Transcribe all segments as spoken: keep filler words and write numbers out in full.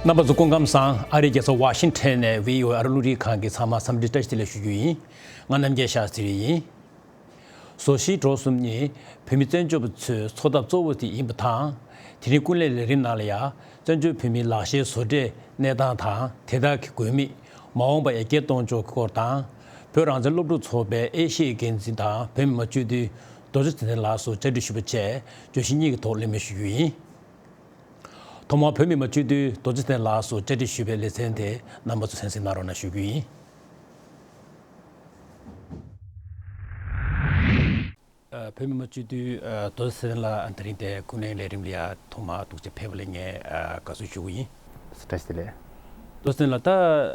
རྣམ་པ་ཚོ་སྐུ་ཁམས་བཟང་། ཨ་རིའི་རྒྱལ་ས་ཝ་ཤིང་ཊོན་ནས་བྷི་ཨོ་ཨེ་ཨ་རི་རླུང་འཕྲིན་ཁང་གི་ཚང་མ་འཚམས་འདྲི་བཀྲ་ཤིས་བདེ་ལེགས་ཞུ་རྒྱུ་ཡིན། ང་རྣམ་རྒྱལ་ཤཱ་སྟྲི་ཡིན། བཟོ་ཞིང་འབྲོག་གསུམ་གཉིས་བོད་མི་བཙན་བྱོལ་བ་ཚོའི་འཚོ་ཐབས་གཙོ་བོ་དེ་ཡིན་པ་དང་། དེ་རིང་ཀུན་གླེང་ལས་རིམ་ནང་ལ་ཡང་བཙན་བྱོལ་བོད་མིའི་ལག་ཤེས་བཟོ་གྲྭའི་གནས་སྟངས་དང་དེ་དག་གི་དགོས་དམིགས། མ་འོངས་པར་ཡར་རྒྱས་གཏོང་ཕྱོགས་ཀྱི་སྐོར་དང་། བོད་རང་བཙན་སློབ་ཕྲུག་ཚོགས་པའི་ཨེ་ཤི་ཡའི་འགན་འཛིན་དང་བོད་མི་མང་སྤྱི་འཐུས་རྡོ་རྗེ་ཚེ་བརྟན་ལགས་སུ་བཅར་འདྲི་ཞུས་པ་བཅས་བརྗོད་གཞི་གཉིས་ཀྱི་ཐོག་གླེང་མོལ་ཞུ་རྒྱུ་ཡིན། ཐོག་མར་བོད་མི་མང་སྤྱི་འཐུས་རྡོ་རྗེ་ཚེ་བརྟན་ལགས་སུ་བཅར་འདྲི་ཞུས་པའི་ལེ་ཚན་དེ་རྣམ་པ་ཚོ་གསན་གཟིགས་གནང་རོགས་གནང་ཞུ་རྒྱུ་ཡིན། ཨ། བོད་མི་མང་སྤྱི་འཐུས་ཨ་རྡོ་རྗེ་ཚེ་བརྟན་ལགས་དེ་རིང་འདིར་ཀུན་གླེང་ལས་རིམ་ལ་ཡང་ཐོག་མར་ཐུགས་རྗེ་ཆེ་ཕེབས་པ་ལ་ངས་ཨ་དགའ་བསུ་ཞུ་གི་ཡིན། བཀྲ་ཤིས་བདེ་ལེགས། རྡོ་རྗེ་ཚེ་བརྟན་ལགས། ད་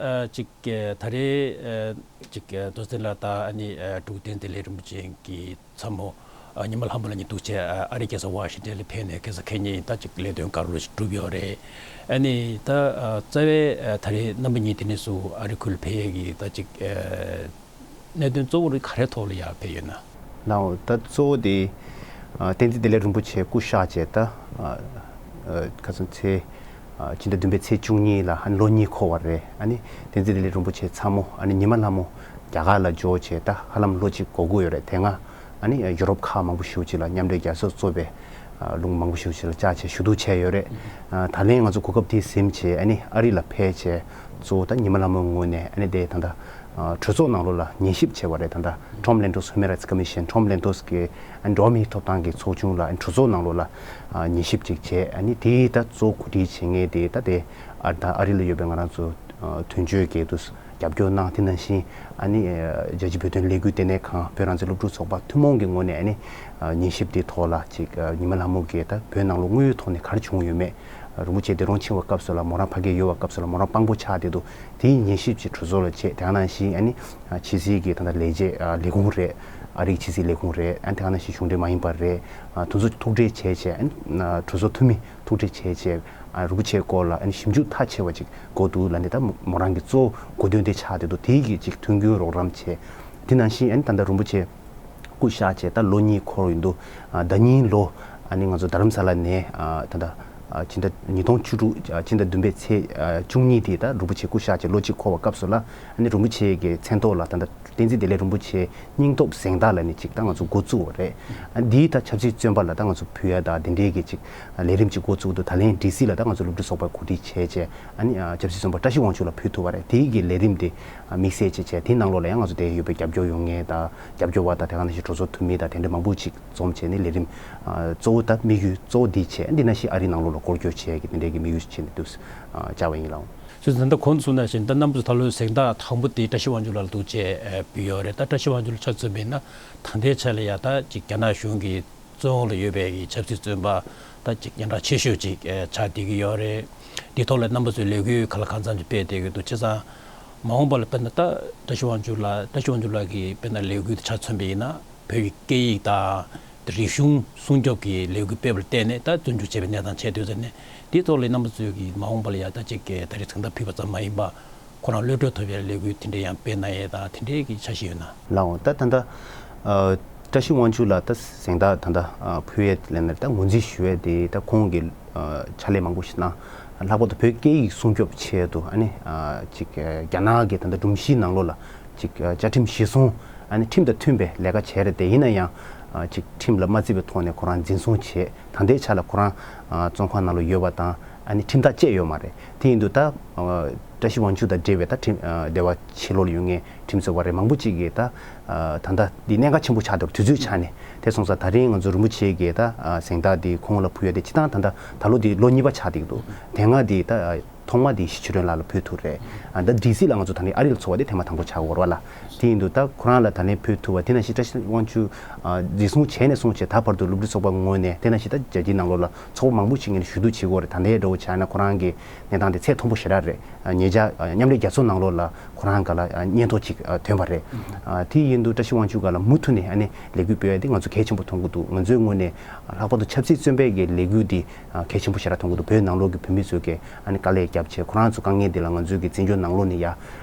ཨ་ཅིག་ཨ་ད་རེས་ཨ་ཅིག་ཨ་རྡོ་རྗེ་ཚེ་བརྟན་ལགས་ད་ཨ་ནི་ཨ་འབྲུག་བསྟན་འཛིན་ལས་རིན་པོ་ཆེ་གི་ཚ་མོ་ཨ་ཉི་མ་ལྷ་མོ་ལགས་གཉིས་འདུག་བྱས། ཨ་ཨ་རིའི་རྒྱལ་ས་ཝ་ཤིང་ཊོན་ལ་ཕེབས་ནས་ཁ་སང་ཁ་ཉིན་ད་ཅིག་ལས་དོན་ག་རེ་ཞིག་བསྒྲུབས་ཡོད་རེད། ཨ་ནི་ད་ཨ་རྩ་བའི་ཨ་ད་རེས་རྣམ་པ་གཉིས་དེ་ནས་བཟུང་ཨ་རི་ཁུལ་ལ་ཕེབས་ཡས་ཀྱི་ད་ཅིག་ཨ་གནད་དོན་གཙོ་བོ་རིགས་ག་རེ་ཐོག་ལ་ཡར་ཕེབས་ཡོད་ན། ལགས་འོ། ད་གཙོ་བོ་དེ་ཨ་བསྟན་འཛིན་བདེ་ལེགས་རིན་པོ་ཆེ་སྐུ་གཤེགས་བྱས་ད་ཨ་ཨ་ཁ་སང་ཚེས་ཨ་ཕྱི་ཟླ་བདུན་པའི་ཚེས་བཅུ་གཉིས་ལ་ཨ་ནི་ལོ་གཉིས་འཁོར་བ་རེད། ཨ་ནི་བསྟན་འཛིན་བདེ་ལེགས་རིན་པོ་ཆེ་ཚ་མོ་ཨ་ནི་ཉི་མ་ལྷ་མོ་རྒྱ་གར་ལ་འབྱོར་བྱས་ད་ཧ་ལམ་ལོ་གཅིག་འགོར་གྱི་ཡོད་རེད། དེ་སྔ་ཨ་ནི་ཡུ་རོབ་ཁག་མང་པོ་ཞེ་པོ་ཅིག་ལ་མཉམ་འབྲེལ་རྒྱལ་ཚོགས་གཙོས་པའི་ཨ་ལུང་མང་པོ་ཞེ་པོ་ཅིག་ལ་བཅར་བྱས་ཞུ་གཏུག་བྱས་ཡོད་རེད། ཨ་ད་ལན་ང་ཚོ་གོ་སྐབས་དེ་ཟིན་བྱས་ཨ་ནི་ཨ་རི་ལ་ཕེབས་བྱས་གཙོ་བོ་ད་ཉི་མ་ལྷ་མོའི་ངོས་ནས་ཨ་ནི་དེ་ད་ལྟ་ཨ་གྲོས་ཚོགས་ནང་ལོགས་ལ་ཉན་ཞིབ་བྱས་པ་རེད། ད་ལྟ་Tom Lantos Human Rights Commission། Tom Lantos གི་ཨ་འགྲོ་བ་མིའི་ཐོབ་ཐང་གི་ཚོགས་ཆུང་ལ་ཨ་གྲོས་ཚོགས་ནང་ལོགས་ལ་ཨ་ཉན་ཞིབ་ཅིག་བྱས། ཨ་ནི་དེའི་ད་གཙོ་གོ་སྒྲིག་བྱེད་མཁན་དེ་ད་དེ་ཨ་ད་ཨ་རི་ལ་ཡོད་པའི་ང་རང་ཚོ་ཨ་དོན་གཅོད་འགས་དུ་རྒྱབ་སྐྱོར་གནང་། དེ་ནང་བཞིན་ཨ་ནི་ཨ་རྒྱལ་སྤྱིའི་བོད་དོན་ལས་འགུལ་ལྟེ་གནས་ཁང་བོད་རང་བཙན་སློབ་ཕྲུག་ཚོགས་པ་ཐུན་མོང་གི་ངོས་ནས་ཨ་ནི་ཨ་ཉན་ཞིབ་དེའི་ཐོག་ལ་ཅིག་ཨ་ཉི་མ་ལྷ་མོ་གིས་ད་བོད་ནང་ལོགས་དངོས་ཡོད་ཐོག་ནས་ག་རེ་བྱུང་ཡོད་མེད། རིན་པོ་ཆེ་འདས་གྲོངས་ཕྱིན་པའི་སྐབས་སུ་ལ་མོ་རང་ཕ་གིར་ཡོད་པའི་སྐབས་སུ་ལ་མོ་རང་དཔང་པོ་ཆགས་བསྡད་འདུག་དེའི་ཉན་ཞིབ་ཀྱི་གྲོས་ཚོགས་ལ་བྱས། དེ་ནང་བཞིན་ཨ་ནི་ཕྱི་སྲིད་ཀྱི་ད་ལྟ་ལས་བྱེད་ལས་ཁུངས་རེད། ཨ་རིའི་ཕྱི་སྲིད་ལས་ཁུངས་རེད། ཨ་དེ་ནང་བཞིན་གཞུང་འབྲེལ་མ་ཡིན་པ་རེད། ཨ་དེ་ཚོ་ཐུག་འཕྲད་བྱས་བྱས། ཨ་ནི་གྲོས་ཚོགས་འཐུས་མི་ཐུག་འཕྲད་བྱས་བྱས། ཨ་རིན་པོ་ཆེའི་སྐོར་ལ་ཨ་ནི་ཞིབ་འཇུག་མཐའ་ཆེ་བ་ཅིག་དགོས་འདུག་ལབ་ནས་ད་མོ་རང་གི་གཙོ་བོ་གོ་དོན་དེ་ཆགས་བསྡད་འདུག་དེའི་གི་ཅིག་མཐུན་འགྱུར་རོགས་རམ་བྱས། དེ་ནང་བཞིན་ཨ་ནི་ད་ལྟ་རིན་པོ་ཆེ་སྐུ་གཤེགས་བྱས་ད་ལོ་གཉིས་འཁོར་ཡོད་འདུག་ཨ་ཟླ་ཉིན་ལོ་ཨ་ནི་ང་ཚོ་རྡ་རམ་ས་ལ་ནས་ཨ་ད་ལྟ་ཨ་ཕྱི་ཟླ་ཉིས་སྟོང་བཅུ་དྲུག་ཨ་ཕྱི་ཟླ་བདུན་པའི་ཚེས་ཨ་བཅུ་གཉིས་དེ་ད་རིན་པོ་ཆེ་སྐུ་གཤེགས་བྱས་ལོ་གཅིག་འཁོར་བའི་སྐབས་སུ་ལ་ཨ་ནི་རིན་པོ་ཆེ་གི་མཚན་ཐོག་ལ་ད་ལྟ་བསྟན་འཛིན་བདེ་ལེགས་རིན་པོ་ཆེ་སྙིང་སྟོབས་གཟེངས་རྟགས་ལབ་ནས་ཅིག་ད་ང་ཚོ་འགོ་བཙུགས་པ་རེད། ཨ་འདིའི་ད་ཆབ་སྲིད་བཙོན་པ་ལ་ད་ང་ཚོ་ཕུལ་ཡ་ད་དེ་འདྲའི་གི་ཅིག་ལས་རིམ་ཅིག་འགོ་བཙུགས་འདུག་ད་ལན་ཌི་སི་ལ་ད་ང་ཚོ་སློབ་ཕྲུག་ཚོགས་པ་གོ་སྒྲིག་བྱས་བྱས་ཨ་ནི་ཨ་ཆབ་སྲིད་བཙོན་པ་བཀྲ་ཤིས་དབང་ཕྱུག་ལགས་ཕུལ་ཐུབ་པ་རེད། དེའི་གི་ལས་རིམ་དེ་ཨ་དམིགས་བསལ་བྱས་བྱས་དེའི་ནང་ལོགས་ལ་ཡང་ང་ཚོ་དེ་ཡོད་པའི་རྒྱབ་སྐྱོར་ཡོད་མཁན་དང་རྒྱབ་སྐྱོར་བ་དང་དེ་ག་ནང་བཞིན་གྲོས་ཚོགས་འཐུས་མི་དང་དེ་འདྲ་མང་པོ་ཅིག་འཛོམས་བྱས་ནས་ལས་རིམ་ཨ་གཙོ་བོ་ད་དམིགས་ཡུལ་གཙོ་བོ་འདི་བྱས། འདི་ནང་བཞིན་ཨ་རིའི་ནང་ལོགས་ལ་སྐོར་སྐྱོད་བྱས་ཀྱི་དེ་འདྲའི་གི་དམིགས་ཡུལ་བྱས་ནས་འདུག་ཨ་བཅར་བ་ཡིན་ལགས། སོ་སོ་ད་ལྟ་གོང་དུ་གསུངས་ནང་བཞིན་ད་རྣམ་པ་ཚོ་ད་ལོའི་གཟེངས་རྟགས་དང་པོ་དེ་བཀྲ་ཤིས་དབང་ཕྱུག་ལགས་ལ་འདུག་བྱས་ཨ་ཕུལ་ཡོད་རེད། ད་བཀྲ་ཤིས་དབང་ཕྱུག་ལགས་ཆ་མཚོན་པ་ཡིན་ན་ད་ལྟའི་ཆ་ལ་ཡ་ད་ཅིག་རྒྱ་ནག་གཞུང་གི་བཙོན་འོག་ལ་ཡོད་པའི་གི་ཆབ་སྲིད་བཙོན་པ་ད་ཅིག་སྙན་གྲགས་ཆེ་ཤོས་ཅིག་ཨེ་ཆགས་བསྡད་ཀྱི་ཡོད་རེད། འདི་ཐོག་ལ་རྣམ་པ་ཚོས་ལས་འགུལ་ག་ལ་གང་འཚམ་ཅིག་སྤེལ་བསྡད་ཀྱི་འདུག་བྱས་ཙང་མ་འོངས་པ་ལ་དཔེར་ན་ད་བཀྲ་ཤིས་དབང་ཕྱུག་ལགས་བཀྲ་ཤིས་དབང་ཕྱུག་ལགས་ཀྱི་དཔེར་ན་ལས་འགུལ་དེ་ཆ་མཚོན་པ་ཡིན་ན་བོད་ཀྱི་སྐད་ཡིག་དང་རིག་གཞུང་སྲུང་སྐྱོབ་ཀྱི་ལས་འགུལ་སྤེལ་བར་བརྟེན་ནས་ད་བཙོན་འཇུག་བྱས་པའི་གནས་སྟངས་ཆགས་འདུག་ཟེར་ནས་འདིའི་ཐོག་ལ་རྣམ་པ་ཚོས་ཀྱི་མ་འོངས་པ་ལ་ཡ་ད་ཅིག་གི་ད་རེས་གཟེངས་རྟགས་ཕུལ་བ་ཙམ་མ་ཡིན་པ། ཁོ་རང་གློད་གྲོལ་ཐོབ་པའི་ལས་འགུལ་དེ་འདྲའི་ཡང་སྤེལ་གནང་ཡས་དང་དེ་འདྲའི་གི་འཆར་གཞི་ཡོད་ན། ལགས་འོང་། ད་ད་ལྟ་ཨ་བཀྲ་ཤིས་དབང་ཕྱུག་ལགས་ད་གཟེངས་རྟགས་ད་ལྟ་ཨ་ཕུལ་ཡས་ལབ་ན་ད་ངོས་འཛིན་ཞུ་ཡས་དེ་ད་ཁོང་གིས་ཨ་ཕྱག་ལས་མང་པོ་ཞིག་གནང་། ལྷག་པར་དུ་བོད་སྐད་ཡིག་སྲུང་སྐྱོབ་ཆེད་དུ་ཨ་ནི་ཨ་ཅིག་ཨ་རྒྱ་ནག་གི་ད་ལྟ་སྒྲོམ་གཞིའི་ནང་ལོགས་ལ་ཅིག་ཨ་བཅའ་ཁྲིམས་གཞིར་བཟུང་ཨ་ནི་ཁྲིམས་དང་མཐུན་པའི་ལས་ཀ་བྱས་རེད་དེ། ཡིན་ན་ཡང་ཨ་ཅིག་ཁྲིམས་ལ་མ་བརྩི་བའི་ཐོག་ནས་ཁོ་རང་འཛིན་བཟུང་བྱས། ད་ལྟའི་ཆ་ལ་ཁོ་རང་ཨ་བཙོན་ཁང་ནང་ལ་ཡོད་པ་དང་། ཨ་ནི་ཁྲིམས་ཐག་བཅད་ཡོད་མ་རེད། དེ་ཡིན་དུས་ད་ཨ་བཀྲ་ཤིས་དབང་ཕྱུག་དང་འབྲེལ་བའི་ད་ཁྲིམས་ཨ་འདི་པ་ཕྱི་ལོགས་ལ་ཡོད་མཁན་ཁྲིམས་རྩོད་པ་རེད། མང་པོ་ཅིག་གིས་ད་ཨ་ད་ལྟ་འདི་གནད་འགག་ཆེན་པོ་ཆགས་འདུག་དུས་ཚོད་ཆགས་ནས། དེ་སོང་ཙང་ད་རིང་ང་ཚོ་རིན་པོ་ཆེ་གིས་ད་ཨ་གཟེངས་རྟགས་འདི་ཁོང་ལ་ཕུལ་ཡ་དེ་སྤྱིར་བཏང་ད་ལྟ་ད་ལོ་འདི་ལོ་གཉིས་པ་ཆགས་བསྡད་ཀྱི་འདུག་དེ་སྔ་འདི་ད་ཨ་ཐོག་མ་འདི་ཞི་ཆོས་སྒྲོན་ལགས་ལ་ཕུལ་ཐུབ་རེད། ཨ་ད་ཌི་སི་ལ་ང་ཚོ་ད་ནི་ཨ་རི་ལ་ཚོགས་པ་དེ་ཐེངས་མ་དང་པོ་ཆགས་ཀྱི་ཡོད་རེད་པ་ལགས། དེ་ཡིན་དུས་ད་ཁོ་རང་ལ་ད་ནི་ཕུལ་ཐུབ་པ་དེ་ནང་བཞིན་བཀྲ་ཤིས་དབང་ཕྱུག་ཨ་འཛིན་བཟུང་བྱས་ནས་བཟུང་བྱས་ད་བར་དུ་སློབ་ཕྲུག་ཚོགས་པ་ངོས་ནས་དེ་ནང་བཞིན་ད་རྒྱལ་སྤྱིའི་ནང་ལོགས་ལ་ཚོགས་པ་མང་པོ་ཞིག་ངོས་ནས་ཞུ་གཏུག་བྱེད་ཀྱི་ཡོད་རེད། ད་ལྟའི་འདྲ་བོ་ཆགས་ན་ཁོ་རང་གི་གནས་སྟངས་དེ་ཚད་མཐོན་པོ་ཞེ་དྲག་རེད། ཨ་ཉེ་ཆར་ཨ་མཉམ་འབྲེལ་རྒྱལ་ཚོགས་ནང་ལོགས་ལ་ཁོ་རང་སྒང་ལ་ཨ་སྙན་ཐོ་ཅིག་ཨ་ཐོན་པ་རེད། ཨ་དེ་ཡིན་དུས་བཀྲ་ཤིས་དབང་ཕྱུག་སྒང་ལ་མུ་མཐུད་ནས་ཨ་ནི་ལས་འགུལ་སྤེལ་ཡ་དེ་ང་ཚོ་གལ་ཆེན་པོ་མཐོང་གི་འདུག་ང་ཚོའི་ངོས་ནས་ལྷག་པར་དུ་ཆབ་སྲིད་བཙོན་པའི་གི་ལས་འགུལ་འདི་ཨ་གལ་ཆེན་པོ་ཞེ་དྲག་མཐོང་གི་འདུག་བོད་ནང་ལོགས་ཀྱི་བོད་མི་ཚོས་ཀྱི་ཨ་ནི་དཀའ་ལས་བརྒྱབ་བྱས་ཁོ་རང་ཚོ་དཀའ་ངལ་འདི་ལ་ང་ཚོའི་གི་བཙན་བྱོལ་ནང་ལོགས་ནས་ཡ་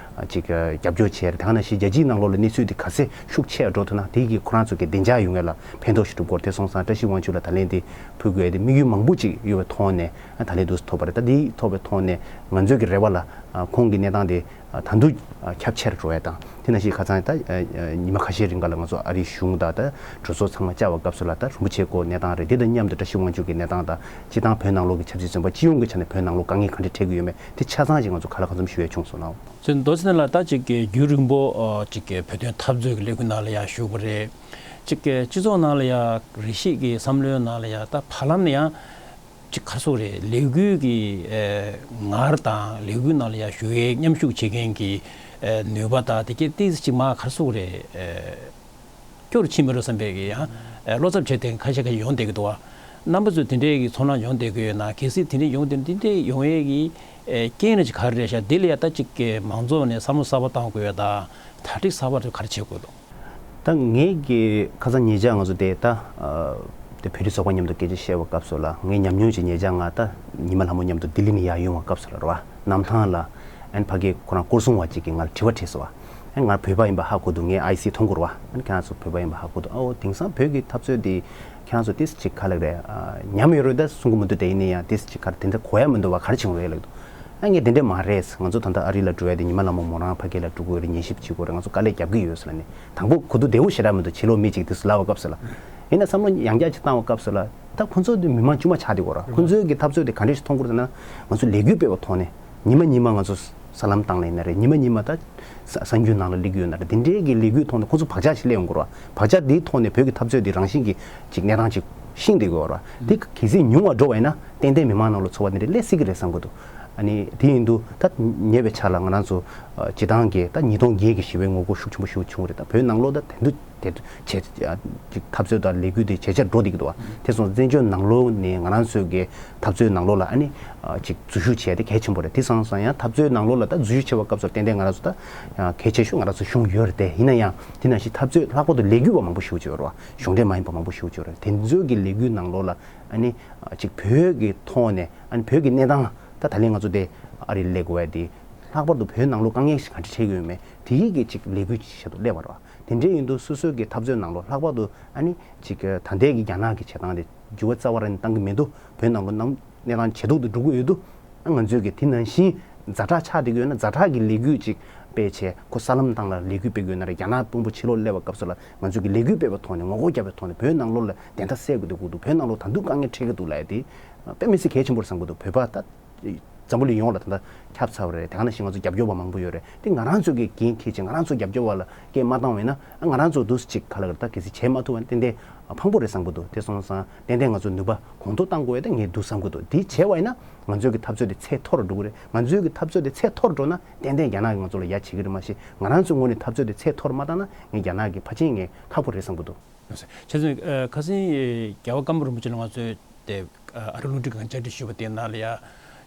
ཅིག་རྒྱབ་སྐྱོར་བྱས་རེད། དེ་ག་ནང་བཞིན་རྒྱལ་སྤྱིའི་ནང་ལོགས་ལ་གནས་ཚུལ་དེ་ག་ཚད་ཤུགས་ཆེ་འགྲོ་ཐུབ་ན་དེ་གིས་ཁོ་རང་ཚོ་གི་བདེ་འཇགས་ཡོང་ཡ་ལ་ཕན་ཐོགས་ཤིག་འགྲུབ་སྐོར། དེ་སོང་ཙང་བཀྲ་ཤིས་དབང་ཕྱུག་ལ་ད་ལན་དེ་ཕུལ་དགོས་ཡ་དེ་དམིགས་ཡུལ་མང་པོ་ཅིག་ཡོད་པའི་ཐོག་ནས་ད་ལན་དུ་ཐོབ་པ་རེད། ད་དེ་ཐོབ་པའི་ཐོག་ནས་ང་ཚོའི་གི་རེ་བ་ལ་ཁོང་གི་གནས་སྟངས་དེ་ད་དུང་ཁྱབ་ཆེར་འགྲོ་ཡ་དང་། དེ་ནང་བཞིན་ཁ་སང་ད་ཉི་མ་ཁ་ཤས་རིང་ག་ལ་ང་ཚོ་ཨ་རིའི་གཞུང་དང་ད་གྲོས་ཚོགས་ཚང་མ་བཅར་བའི་སྐབས་སུ་ལ་ད་རིན་པོ་ཆེ་སྐོར་གནས་སྟངས་རེད། དེ་དང་མཉམ་དུ་བཀྲ་ཤིས་དབང་ཕྱུག་གི་གནས་སྟངས་དང་སྤྱི་བཏང་བོད་ནང་ལོགས་ཀྱི་ཆབ་སྲིད་བཙོན་པ་སྤྱི་ཡོངས་ཀྱི་ཆ་ནས་བོད་ནང་ལོགས་དཀའ་ངལ་ག་འདྲ་འཕྲད་ཀྱི་ཡོད་མེད་དེ་ཆ་ཚང་ཞིག་ང་ཚོ་ག་ལ་གང་འཚམ་ཞུ་ཡ་བྱུང་སོང་ལགས། ཚོས་མདོ་ཚན་ལ་ད་ཅིག་གི་རྒྱུན་རིང་པོ་ཨ་ཅིག་གི་བོད་དོན་འཐབ་རྩོད་ཀྱི་ལས་འགུལ་ནང་ལ་ཡང་ཞུགས་པ་རེད། ཅིག་གི་སྤྱི་ཚོགས་ནང་ལ་ཡང་རེ་ཞིག་གི་བསམ་བློའི་ནང་ལ་ཡང་ད་བར་ལམ་ནས་ཡང་ཅིག་ག་རེ་ཟེར་དགོས་རེད། ལས་འགུལ་གྱི་ཨ་ངར་དང་ལས་འགུལ་ནང་ལ་ཡང་ཞུགས་ཡས་མཉམ་ཞུགས་བྱེད་མཁན་གྱི་ཨ་ནུས་པ་དང་དེ་གའི་ཏོག་ཙམ་ཅིག་མར་ག་རེ་ཟེར་དགོས་རེད། ཨ་སྐྱོ་རུ་ཕྱིན་མི་རུང་བསམ་པའི་གི་ཡང་ཨ་བློ་འཚབ་བྱེད་དེ་ཁ་ཤས་ཁ་ཤས་ཡོང་བསྡད་ཀྱི་འདུག་བ། རྣམ་པ་ཚོས་དེ་འདྲའི་གི་ཚོར་སྣང་ཡོང་བསྡད་ཀྱི་ཡོད་ན། གལ་སྲིད་དེ་འདྲ་ཡོང་བསྡད་ན་དེ་འདྲ་ཡོང་ཡས་ཀྱི་ཨེ་རྐྱེན་རེ་ཅིག་ག་རེ་རེད་ཤག་དེ་ལ་ཡ་ད་ཅིག་གི་མང་ཚོགས་ནས་བསམ་བློ་གསར་པ་བཏང་དགོས་ཡ་དང་གྲ་སྒྲིག་གསར་པ་དེ་ག་རེ་བྱེད་དགོས་འདུག་ད་ངས་ཀྱི་ཁ་སང་ཉེ་ཆར་ང་ཚོ་དེ་ད་ཨ་དེ་བོད་རིགས་ཚོགས་པ་མཉམ་དུ་སྐད་ཆ་བཤད་པའི་སྐབས་སུ་ལ་ངས་ཉམས་མྱོང་ཅིག་ཉེ་ཆར་ང་ད་ཉི་མ་ལྷ་མོ་མཉམ་དུ་ལྡི་ལི་ནས་ཡར་ཡོང་བའི་སྐབས་སུ་ལ་རེད་བ། གནམ་ཐང་ལ་ཨན་ཕ་གི་ཁོ་རང་སྐོར་སྲུང་བ་ཅིག་གིས་ང་ལ་དྲི་བ་དྲིས་སོང་བ། ཨན་ང་བོད་པ་ཡིན་པ་ཧ་གོ་འདུག་ངས་ཨའི་སི་མཐོང་གི་རེད་བ། ཨན་ཁྱེད་རང་ཚོ་བོད་པ་ཡིན་པ་ཧ་གོ་འདུག་ཨོ་དེང་སང་བོད་ཀྱི་འཐབ་རྩོད་འདི་ཁྱེད་རང་ཚོ་ཏིས་ཅིག་ག་ལབ་རེད། ཨ་ཉམས་ཡོད་རེད་ད་གསུང་གི་མི་འདུག་དེ་ཡིན་ན་ཡང་ཏིས་ཅིག་ག་རེ་དེ་འདྲ་གོ་ཡ་མི་འདུག་བ། ག་རེ་བྱུང་རེད་ལབ་འདུག་ཨ་ངས་དེ་འདྲ་མ་རེད། ང་ཚོ་ད་ལྟ་ཨ་རི་ལ་འགྲོ་ཡ་དེ་ཉི་མ་ལྷ་མོ་མོ་རང་ཕ་གི་ལ་འགྲོ་གི་ཡོད་རེད། ཉན་ཞིབ་བྱེད་དགོས་རེད། ང་ཚོ་དཀའ་ལས་རྒྱབ་ཀྱི་ཡོད་ཟེར་ལབ་ནས་དང་པོ་གོ་ཐོས་བདེ་བོ་ཞེ་དྲག་མི་འདུག་ཕྱི་ལོགས་མི་ཅིག་ཏིས་ལབ་པའི་སྐབས་སུ་ལ། ཡིན་ན་བསམ་བློ་ཡང་བསྐྱར་ཅིག་བཏང་བའི་སྐབས་སུ་ལ་ད་ཁོ་ཚོ་དེ་མི་མང་དཀྱུས་མ་ཆགས་བསྡད་ཡོད་རེད། ཁོ་ཚོའི་གི་འཐབ་རྩོད་དེ་ག་འདྲ་ཞིག་མཐོང་གི་རེད་ཟེར་ན་ང་ཚོ་ལས་འགུལ་སྤེལ་བའི་ཐོག་ནས་ཉི་མ་ཉི་མ་ང་ཚོ་ས་ལམ་སྟེང་ལ་ཡིན་ན་རེད། ཉི་མ་ཉི་མ་ད་ས་གསར་འགྱུར་ནང་ལ་སླེབས་ཀྱི་ཡོད་ན་རེད། དེ་འདྲའི་གི་ལས་འགུལ་ཐོག་ནས་ཁོ་ཚོ་བག་ཆགས་ཤིག་སླེབས་ཡོང་གི་རེད་བ། བག་ཆགས་དེའི་ཐོག་ནས་བོད་ཀྱི་འཐབ་རྩོད་དེ་རང་བཞིན་གྱིས་ཅིག་གནས་སྟངས་ཅིག་ཤེས་བསྡད་ཀྱི་ཡོད་རེད་བ། དེ་གལ་སྲིད་ཉུང་བ་འགྲོ་བ་ཡིན་ན་ཏན་ཏན་མི་མང་ནང་ལ་ཚོར་བ་དེ་འདྲ་སླེབས་སྲིད་ཀྱི་རེད་བསམ་གྱི་འདུག་ཨ་ནི་དེ་ཡིན་དུས་ད་ཉེ་བའི་ཆར་ལ་ང་རང་ཚོ་ཨ་སྤྱི་བཏང་གི་ད་ཉིས་སྟོང་བརྒྱད་ཀྱི་ཞི་བའི་ངོ་རྒོལ་ཤུགས་ཆེན་པོ་ཞིག་བྱུང་བ་རེད། ད་བོད་ནང་ལོགས་ད་དེ་འདུག་དེ་བྱས་ཅིག་འཐབ་རྩོད་དང་ལས་འགུལ་དེ་ཇེ་ཆེར་འགྲོ་བསྡད་ཀྱི་འདུག་བ། དེ་སོང་བཙན་བྱོལ་ནང་ལོགས་ནས་ང་རང་ཚོའི་གི་འཐབ་རྩོད་ནང་ལོགས་ལ་ཨ་ནི་ཨ་ཅིག་འཛུལ་ཞུགས་བྱས་ཏེ་གལ་ཆེན་པོ་རེད། དེ་སང་སང་ཡང་འཐབ་རྩོད་ནང་ལོགས་ལ་ད་འཛུལ་ཞུགས་བྱེད་པའི་སྐབས་སུ་ཏན་ཏན་ང་རང་ཚོ་ད་ཨ་གལ་ཆེ་ཤོས་ང་རང་ཚོ་གཞུང་ཡོད་རེད། དེ་ཡིན་ན་ཡང་དེ་ནང་བཞིན་འཐབ་རྩོད་ལྷག་པར་དུ་ལས་འགུལ་བ་མང་པོ་ཞིག་བྱེད་ཡོད་རེད་བ། གཞུང་འབྲེལ་མ་ཡིན་པ་མང་པོ་ཞིག་བྱེད་ཡོད་རེད། དེ་ཚོའི་གི་ལས་འགུལ་ནང་ལོགས་ལ་ཨ་ནི་ཨ་ཅིག་བོད་ཀྱི་ཐོག་ནས་ཨ་ནི་བོད་ཀྱི་གནས་སྟངས་ད་ད་ལན་ང་ཚོ་དེ་ཨ་རི་སླེབས་དགོས་ཡ་དེ་ལྷག་པར་དུ་བོད་ནང་ལོགས་དཀའ་ངལ་ཞིག་ག་འདྲ་འཕྲད་ཀྱི་ཡོད་མེད་དེ་ཡི་གི་ཅིག་ལས་འགུལ་ཞིག་ཆེད་དུ་སླེབས་པ་རེད་བ། དེ་འདྲ་ཡིན་དུས་སོ་སོའི་གི་འཐབ་རྩོད་ནང་ལོགས་ལྷག་པར་དུ་ཨ་ནི་ཅིག་ད་ལྟའི་གི་རྒྱ་ནག་གི་བྱེད་སྟངས་དེ་འགྱུར་བ་རྩ་བ་རང་ནས་བཏང་གི་མི་འདུག་བོད་ནང་ལོགས་ནམ་གནས་སྟངས་ཇེ་སྡུག་ཏུ་འགྲོ་གི་ཡོད་དུས་ཨ་ང་ཚོས་གི་དེ་ནང་བཞིན་ཛ་དྲག་ཆགས་བསྡད་ཀྱི་ཡོད་ན་ཛ་དྲག་གི་ལས་འགུལ་ཅིག་སྤེལ་བྱས་ཁོ་ས་ལམ་སྟེང་ལ་ལས་འགུལ་སྤེལ་གྱི་ཡོད་ན་རེད། རྒྱ་ནག་དཔོན་པོ་ཕྱི་ལོགས་སླེབས་པའི་སྐབས་སུ་ལ་ང་ཚོས་གི་ལས་འགུལ་སྤེལ་བའི་ཐོག་ནས་ངོ་རྒོལ་བརྒྱབ་པའི་ཐོག་ནས་བོད་ནང་ལོགས་ལ་བདེན་མཐའ་གསལ་དགོས་འདུག་གི་འདུག་བོད་ནང་ལོགས་ད་དུང་དཀའ་ངལ་འཕྲད་ཀྱི་འདུག་ལབ་ཡ་དེ་དཔེ་མི་སྲིད་གལ་ཆེན་པོ་རེད་བསམ་གྱི་འདུག་བོད་པ་ད་འཛམ་བུ་གླིང་ཡོངས་ལ་ད་ལྟ་ཁྱབ་ཚར་བ་རེད། དེ་ག་ནང་བཞིན་ང་ཚོ་རྒྱབ་སྐྱོར་བ་མང་པོ་ཡོད་རེད། དེ་ང་རང་ཚོ་གིས་འགན་འཁྱེར་བྱས་ང་རང་ཚོ་རྒྱབ་སྐྱོར་བ་ལ་སྐད་མ་བཏང་བས་ན་ཨ་ང་རང་ཚོ་འདུག་སེ་ཅིག་ག་ལ་ག་ད་གལ་སྲིད་བྱས་མ་ཐུབ་པ་ན་ཏན་ཏན་ཕངས་པོ་རེད་བསམ་གྱི་འདུག་དེ་སོང་ཙང་ཏན་ཏན་ང་ཚོ་ནུས་པ་གོང་མཐོར་གཏང་དགོས་ཡ་ད་ངས་འདུག་བསམ་གྱི་འདུག་དེ་བྱས་པ་ཡིན་ན་ང་ཚོའི་གི་འཐབ་རྩོད་དེ་ཚད་མཐོ་རུ་འགྲོ་གི་རེད། ང་ཚོའི་གི་འཐབ་རྩོད་དེ་ཚད་མཐོ་རུ་འགྲོ་ན་ཏན་ཏན་རྒྱ་ནག་གིས་ང་ཚོ་ལ་ཡ་བྱེད་ཀྱི་རེད། མ་གཞི་ང་རང་ཚོའི་ངོས་ནས་འཐབ་རྩོད་དེ་ཚད་མཐོ་རུ་མ་བཏང་ན་ངས་རྒྱ་ནག་གི་ཕར་ཕྱིན་ངས་ཁག་པོ་རེད་བསམ་གྱི་འདུག་བྱས་ཙང་ཁ་སང་རྒྱལ་བ་ཀརྨ་རིན་པོ་ཆེ་ལ་ང་ཚོས་དེ་ཨ་རི་རླུང་འཕྲིན་ཁང་བཅར་འདྲི་ཞུས་པ་དེའི་ནང་ལ་ཡ་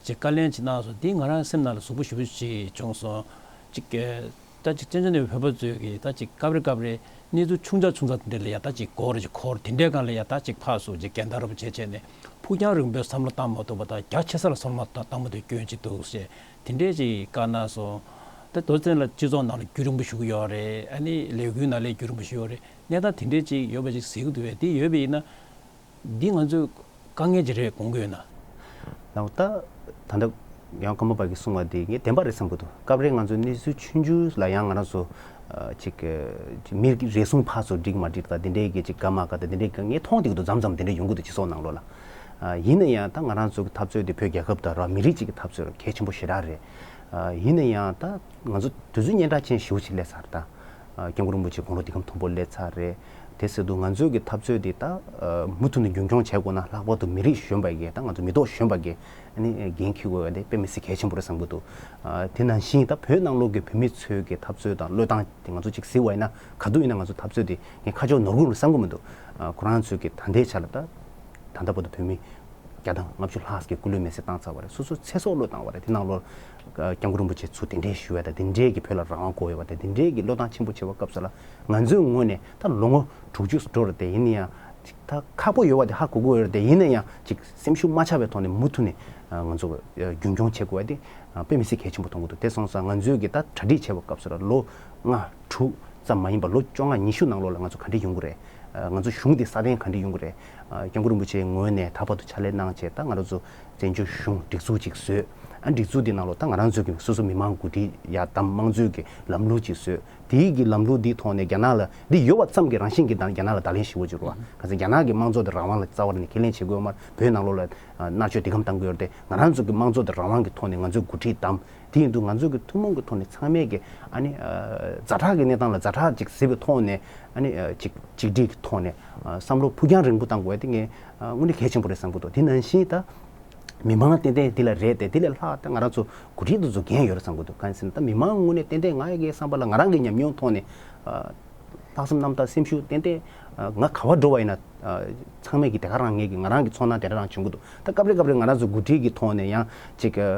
ཅིག་བཀའ་ལན་ཅིག་གནང་སོང་། དེ་ང་རང་སེམས་ནང་ལ་ཟུག་པོ་ཞེ་པོ་ཅིག་བྱུང་སོང་། ཅིག་ད་ཅིག་བཙན་བྱོལ་ནས་བོད་པ་ཚོས་ཀྱི་ད་ཅིག་སྐབས་རེ་སྐབས་རེ་གནས་ཚུལ་ཆུང་ཙག་ཆུང་ཙག་དེ་འདྲ་ལ་ཡ་ད་ཅིག་མགོ་རེ་ཅིག་འཁོར། དེ་འདྲའི་སྒང་ལ་ཡ་ད་ཅིག་ཕར་ཚུར་ཅིག་འགལ་ཟླ་རུབ་བྱས་བྱས་ནས་ཕུགས་རྒྱང་རིང་པོའི་བསམ་བློ་བཏང་མ་ཐུབ་པ་དང་རྒྱ་ཆེ་ས་ལ་བསམ་བློ་བཏང་མ་ཐུབ་སྐྱོན་ཅིག་འདུག་ཅེས་དེ་འདྲས་ཅིག་བཀའ་གནང་སོང་། ད་མདོ་ཚན་ལ་སྤྱི་ཚོགས་ནང་ལ་རྒྱུན་རིང་པོ་བཞུགས་ཡོད་རེད། ཨ་ནི་ལས་འགུལ་ནང་ལ་རྒྱུན་རིང་པོ་བཞུགས་ཡོད་རེད། གནས་སྟངས་དེ་འདྲས་ཅིག་ཡོད་པ་ཅིག་གཟིགས་ཀྱི་འདུག་པས། དེ་ཡོད་པ་ཡིན་ན་འདི་ང་ཚོའི་དཀའ་ངལ་ཅིག་རེད་དགོངས་ཀྱི་ཡོད་ན། ལགས་ད་ད་ལྟ་ཡང་ཀརྨ་པ་གིས་གསུངས་པ་དེ་ངས་བདེན་པ་རེད་བསམ་གྱི་འདུག་སྐབས་རེ་ང་ཚོ་གནས་ཚུལ་ཆུང་ཆུང་ལ་ཡང་ང་རང་ཚོ་ཨ་ཅིག་ཨ་ཅིག་མི་རེ་ཟུང་ཕར་ཚུར་འགྲིག་མ་འགྲིག་དང་དེ་འདྲའི་གི་ཅིག་དགའ་མ་དགའ་དང་དེ་འདྲའི་གི་ངས་མཐོང་བསྡད་ཀྱི་འདུག་མཚམས་མཚམས་དེ་འདྲ་ཡོང་གི་འདུག་སྤྱི་ཚོགས་ནང་ལོགས་ལ། ཨ་ཡིན་ན་ཡང་ད་ང་རང་ཚོ་གི་འཐབ་རྩོད་དེ་བོད་རྒྱལ་ཁབ་དང་ར་མི་རིགས་གཅིག་གི་འཐབ་རྩོད་གལ་ཆེན་པོ་ཞེ་དྲག་རེད། ཨ་ཡིན་ན་ཡང་ད་ང་ཚོ་དུས་ཚོད་སྙན་གྲགས་ཅན་ཞེ་པོ་ཅིག་སླེབས་ཚར། ད་ཨ་སྐྱབས་མགོན་རིན་པོ་ཆེ་དགུང་ལོ་དེ་གམ་མཐོན་པོ་སླེབས་ཚར་རེད། དེ་ཟེར་དུས་ང་ཚོའི་གི་འཐབ་རྩོད་དེ་ད་ཨ་མུ་མཐུད་ནས་རྒྱུན་འཁྱོངས་བྱེད་དགོས་ན་ལྷག་པར་དུ་མི་རིགས་གཞོན་པ་གི་ད་ང་ཚོ་མི་ཐོག་གཞོན་པ་གི་ཨ་ནི་འགན་འཁྱེར་དགོས་པ་དེ་དཔེ་མི་སྲིད་གལ་ཆེན་པོ་རེད་བསམ་གྱི་འདུག་ཨ་དེ་ནང་བཞིན་ད་བོད་ནང་ལོགས་ཀྱི་བོད་མི་ཚོའི་གི་འཐབ་རྩོད་དང་བློས་བཏང་དེ་ང་ཚོ་ཅིག་གཟིགས་པ་ཡིན་ན་ག་དུས་ཡིན་ན་ང་ཚོ་འཐབ་རྩོད་དེ་ངས་ཁ་ཕྱོགས་ནོར་གི་རེད་བསམ་གྱི་མི་འདུག་ཨ་ཁོ་རང་ཚོའི་གི་ད་ལྟའི་ཆ་ལ་ད་ད་ལྟ་བར་དུ་བོད་མི་བརྒྱ་དང་ལྔ་བཅུ་ལྷག་ཙམ་གྱིས་སྐུ་ལུས་མེར་སྲེག་བཏང་ཚར་བ་རེད། སོ་སོ་ཚེ་སྲོག་བློས་བཏང་བ་རེད། དེ་ནང་ལོགས་སྐྱབས་མགོན་རིན་པོ་ཆེ་ཚུར་གདན་འདྲེན་ཞུ་བ་དང་དེ་འདྲའི་གི་བོད་ལ་རང་དབང་དགོས་ཡོད་པ་དང་དེ་འདྲའི་གི་བློས་བཏང་ཆེན་པོ་བྱས་པའི་སྐབས་སུ་ལ་ང་ཚོའི་ངོས་ནས་ད་ལོ་ངོ་དྲུག་ཅུ་འགྲོ་རེད། དེ་ཡིན་ན་ཡང་ ད་ཁག་པོ་ཡོད་པ་དེ་ཧ་གོ་གི་ཡོད་རེད་དེ། ཡིན་ན་ཡང་ཅིག་སེམས་ཤུགས་མ་ཆག་པའི་ཐོག་ནས་མུ་མཐུད་ནས་ང་ཚོ་རྒྱུན་འཁྱོངས་བྱེད་དགོས་པ་དེ་དཔེ་མི་སྲིད་གལ་ཆེན་པོ་མཐོང་གི་འདུག་དེ་སོང་ཙང་ང་ཚོས་ཀྱི་ད་གྲ་སྒྲིག་བྱེད་པའི་སྐབས་སུ་ལ་ལོ་ལྔ་དྲུག་ཙམ་མ་ཡིན་པ་ལོ་བཅོ་ལྔ་ཉི་ཤུ་ནང་ལོགས་ལ་ང་ཚོ་ག་འདྲ་ཡོང་གི་རེད། ང་ཚོ་གཞུང་དེ་སྲ་བརྟན་ག་འདྲ་ཡོང་གི་རེད། སྐྱབས་མགོན་རིན་པོ་ཆེའི་ངོས་ནས་ད་བར་དུ་ཕྱག་ལས་གནང་བྱས་ད་ང་རང་ཚོ་བཙན་བྱོལ་གཞུང་སྒྲིག་འཛུགས་ཅིག་བཟོས། ཨ་སྒྲིག་འཛུགས་དེ་ནང་ལོགས་ད་ང་རང་ཚོ་གི་སོ་སོ་མི་མང་གོ་སྒྲིག་ཡ་དམ་དམངས་གཙོའི་གི་ལམ་ལུགས་ཅིག་བཟོས། དེའི་གི་ལམ་ལུགས་འདིའི་ཐོག་ནས་རྒྱ་ནག་ལ་འདི་ཡོད་པ་ཙམ་གྱིས་རང་བཞིན་གྱིས་ད་རྒྱ་ནག་ལ་བརྡ་ལན་ཞིག་འོ་ཅིག་རུ་བ། ག་ཚོད་རྒྱ་ནག་གི་དམངས་གཙོ་དང་རང་དབང་ལ་རྩ་བ་ནས་ཁས་ལེན་བྱེད་དགོས་མ་རེད། བོད་ནང་ལོགས་ལ་མནར་གཅོད་འདི་གམ་བཏང་དགོས་ཡོད་རེད་དེ། ང་རང་ཚོ་གི་དམངས་གཙོ་དང་རང་དབང་གི་ཐོག་ནས་ང་ཚོས་འགོ་ཁྲིད་དམ་དེ་ཡིན་དུས་ང་ཚོ་གི་ཐུན་མོང་གི་ཐོག་ནས་ཚང་མས་གི་ཨ་ནི་ཛ་དྲག་གི་གནས་སྟངས་ལ་ཛ་དྲག་ཅིག་གཟིགས་པའི་ཐོག་ནས་ཨ་ནི་ཅིག་གཅིག་སྒྲིལ་གི་ཐོག་ནས་བསམ་བློ་ཕུགས་རྒྱང་རིང་པོ་བཏང་དགོས་དེ་ངས་དངོས་གནས་གལ་ཆེན་པོ་རེད་བསམ་གི་འདུག་དེ་ནང་བཞིན་ད། མི་མང་ཏན་ཏན་འདི་ལ་རེད་དེ། འདི་ལས་ལྷག་ད་ང་རང་ཚོ་འགོ་ཁྲིད་འདི་ཚོ་འགན་ཡོད་རེད་བསམ་གི་འདུག་གང་ཡིན་ཟེར་ན་ད་མི་མང་ངོས་ནས་ཏན་ཏན་ང་ཡི་གི་བསམ་པ་ལ་ང་རང་གི་ཉམས་མྱོང་ཐོག་ནས་ཨ། ལྷག་བསམ་རྣམ་དག་སེམས་ཤུགས་ཏན་ཏན་ཨ། ང་ག་བར་འགྲོ་བ་ཡིན་ན་ཨ། ཚང་མས་ཀྱི་དེ་ག་རང་ངེས་ཀྱི་ང་རང་གི་ཚོར་སྣང་དེ་འདྲ་རང་བྱུང་གི་འདུག་ད་སྐབས་རེ་སྐབས་རེ་ང་རང་ཚོ་འགོ་ཁྲིད་ཀྱི་ཐོག་ནས་ཡང་ཅིག་ཨ།